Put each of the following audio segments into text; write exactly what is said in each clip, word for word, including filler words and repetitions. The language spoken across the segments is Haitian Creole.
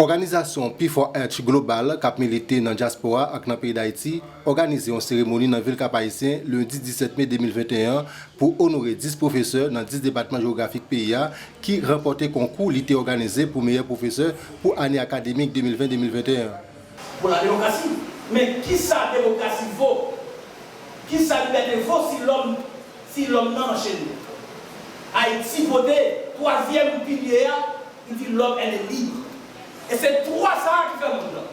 Òganizasyon P four H Global k ap milite nan dyaspora ak nan peyi Dayiti òganize yon seremoni nan vil Kap Ayisyen lendi disèt me de mil venteyen pou onore dis pwofesè nan dis depatman jewografik peyi a ki ranpòte konkou li te òganize pou meyè pwofesè pou ane akademik de mil ven de mil venteyen. Pour la démocratie. Men kisa demokrasi vo? Kisa libète vo si lòm si lòm nan anchene? Ayiti vote twazyèm pilye a, li di l'homme est libre. E se twa sa a ki fè mond lan.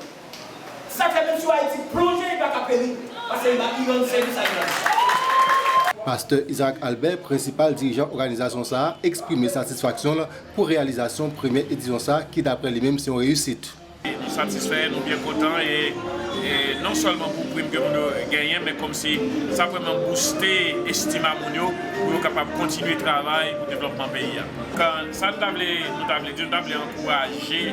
Sa k fè menm si Ayiti plonje, li pa ka peri, paske li pa iyoun sèvis a Ayiti. Pastè Isaac Albert, prensipal dirijan òganizasyon sa a, eksprime satisfaksyon l pou reyalizasyon premyè edisyon sa a ki, daprè li menm, se yon reyisit. Nou satisfè, nou byen kontan e, e non sèlman pou prim ke moun yo genyen, men kòmsi sa vrèman bouste estim a moun yo pou yo kapab kontinye travay pou devlòpman peyi a. Kan sa nou ta vle, nou ta vle di, nou ta vle ankouraje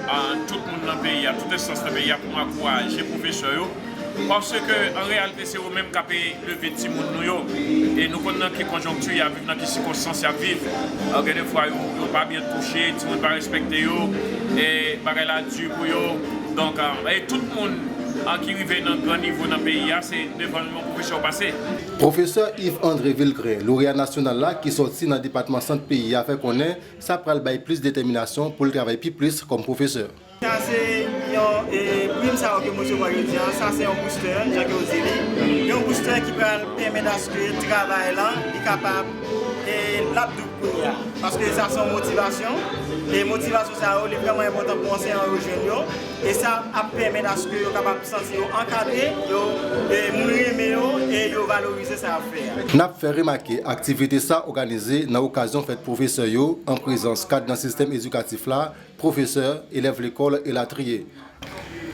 ah, tout moun nan peyi a, tout enstans nan peyi a pou nou ankouraje pwofesè yo. Paske an reyalite se yo menm k ap leve timoun nou yo. E nou konn nan ki konjonkti y ap viv, nan ki sikonstans y ap viv. Gen de fwa yo, yo pa byen touche, timoun pa respekte yo, e bagay la di pou yo. Donk, e tout moun ki rive nan gran nivo nan peyi a, se devan yon pwofesè yo pase. Pwofesè Yves André Vilgrain, loreya nasyonal la ki sòti nan depatman Sant peyi a, fè konnen sa pral bay plis detèminasyon pou l travay pi plis kòm pwofesè. Sa se yon e, prim sa yo ke m resevwa jodi a, sa se yon booster, jan ke yo di li. Yon booster ki pral pèmèt aske travay lan li kapab e, l ap doub kounye a. Paske sa se yon motivasyon. E motivasyon sa yo, li vrèman enpòtan pou anseyan yo jwenn yo. E sa ap pèmèt aske yo kapab santi yo ankadre, yo e, moun renmen yo e yo valorize sa y ap fè a. N ap fè remake aktivite sa òganize nan okazyon fèt pwofesè yo an prezans kad nan sistèm edikatif la, pwofesè, elèv lekòl elatriye.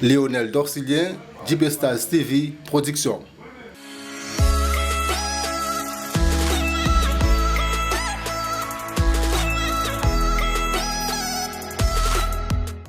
Leonel Dorcilien, Jipestas TV, pwodiksyon.